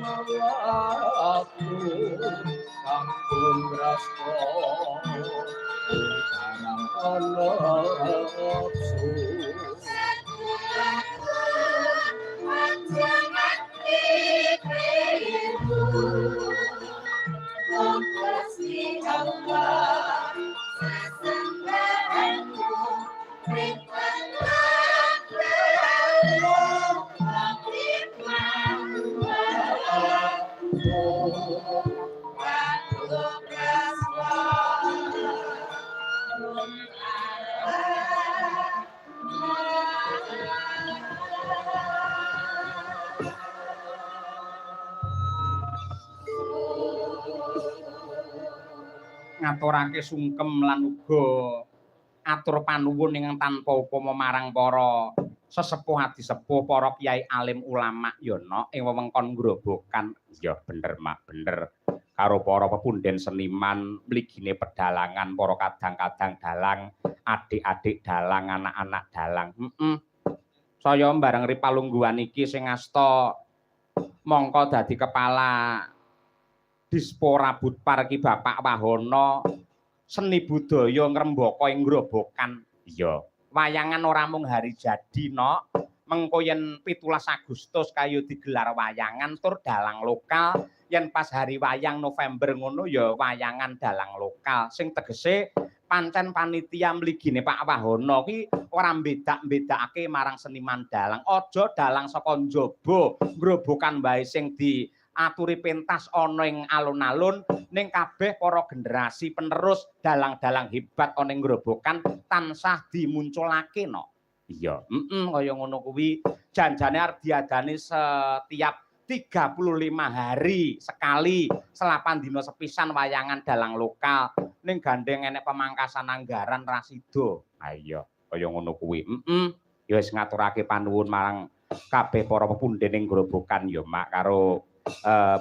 Watu kanggo ngrasta karang ana nafsu. Gusti Allah sesembahanmu Ngaturake sungkem lan uga atur panuwun ingkang tanpa upama marang para sesepuh adisepuh, para kiai alim ulama ya nok ing wewengkon Grobogan. Ya bener mak, bener. Karo para pepunden seniman mligine pedalangan, para kadang-kadang dalang, adik-adik dalang, anak-anak dalang. Heeh. Saya bareng ripalungguhan iki sing asta mongko dadi kepala Dispora Budpar ki Bapak Wahono seni budaya ngrembaka ing Grobogan. Iya, wayangan ora mung hari jadi nok, mengko yen 17 Agustus kayu digelar wayangan tur dalang lokal, yen pas hari wayang November ngono ya wayangan dalang lokal. Sing tegese pancen panitia mligine Pak Wahono ki ora mbedak-mbedakake marang seniman dalang. Aja dalang saka njaba Grobogan wae sing di aturi pentas ana ing alun-alun, ning kabeh para generasi penerus dalang-dalang hebat ana ing Grobogan tansah dimunculake no. Iya, heeh, kaya ngono kuwi. Janjane arep diadani setiap 35 hari sekali, selapan dina sepisan wayangan dalang lokal, ning gandeng enek pemangkasan anggaran ra sida. Ha iya, kaya ngono kuwi. Heeh. Ya wis ngaturake panuwun marang kabeh para pepunden ing Grobogan ya mak, karo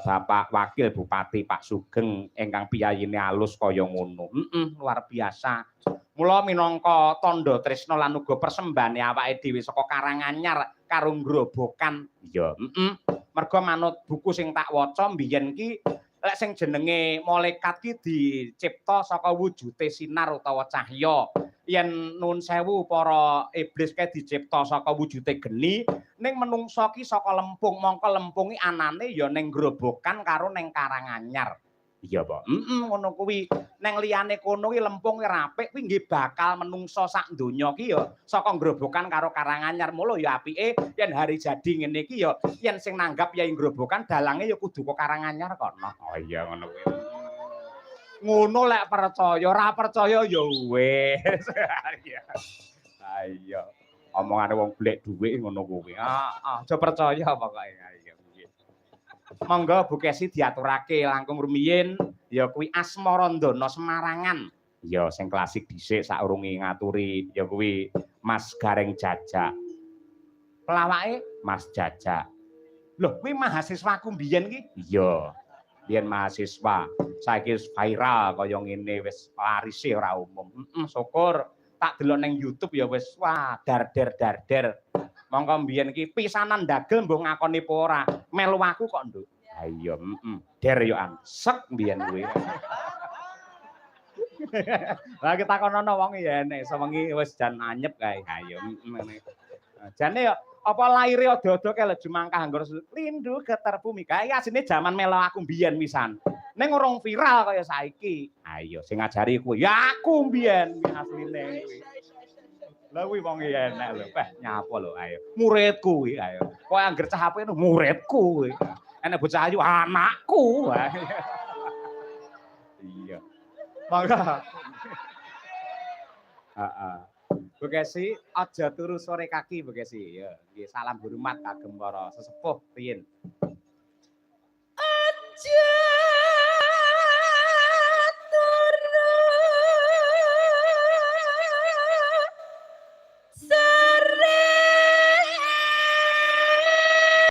Bapak Wakil Bupati Pak Sugeng ingkang piyayine alus kaya ngono. Heeh, luar biasa. Mula minangka tandha tresna lan uga persembahane awake dhewe saka Karanganyar karo Grobogan. Iya, heeh. Merga manut buku sing tak waca mbiyen ki lek sing jenenge malaikat ki dicipta saka wujude sinar utawa cahya. Yen nuwun sewu para iblis kae dicipta saka wujude geni, ning menungsa ki saka lempung, mongko lempung ki anane ya ning Grobogan karo ning Karanganyar. Iya, Pak. Heeh, ngono kuwi. Ning liyane kono ki lempung ki apik kuwi nggih bakal menungsa sak donya ki ya saka Grobogan karo Karanganyar. Mula ya apike yen hari jadi ngene iki ya yen sing nanggap ya ing Grobogan dalange ya kudu kok Karanganyar kono. Oh iya ngono kuwi. Ngono lek percaya, ora percaya ya wis. Iya. Ha iya. Omongane wong blek dhuwit ngono kuwi. Heeh, aja percaya pokoke. Iya. Monggo Bu Kesi diaturake langkung rumiyin ya kuwi Asmarandana Semarangan. Ya sing klasik dhisik saurunge ngaturi ya kuwi Mas Gareng Jajak. Pelawake Mas Jajak. Loh, kuwi mahasiswaku mbiyen ki? Iya. Biyen mahasiswa. Saiki wis viral kaya ngene, wis larise ora umum. Heeh, syukur. Tak delok ning YouTube ya wis wah darder darder. Mongko mbiyen iki pisanan ndagel mbuh ngakoni apa ora. Melu aku kok, Nduk. Ha iya, heeh. Der yo an. Sek mbiyen kuwi. Lah kita kono wong ya enek sewengi wis jan anyep kae. Ha iya, heeh. Jane yo apa laire ado-ado kae lho jumangkah anggur lindu getar bumi. Kae asline jaman melo aku mbiyen pisan. Ning urung viral kaya saiki. Ha iya, sing ngajari kuwi ya aku mbiyen asline kuwi. Lah kuwi wong enek lho, peh nyapa lho ayo. Muridku kuwi ayo. Kok angger cah apik muridku kuwi. Enek bocah ayu anakku. Iya. Monggo. Heeh. Bu Kesi, aja turu sore kaki Bu Kesi. Ya, nggih salam hormat kagem para sesepuh riyin. Aja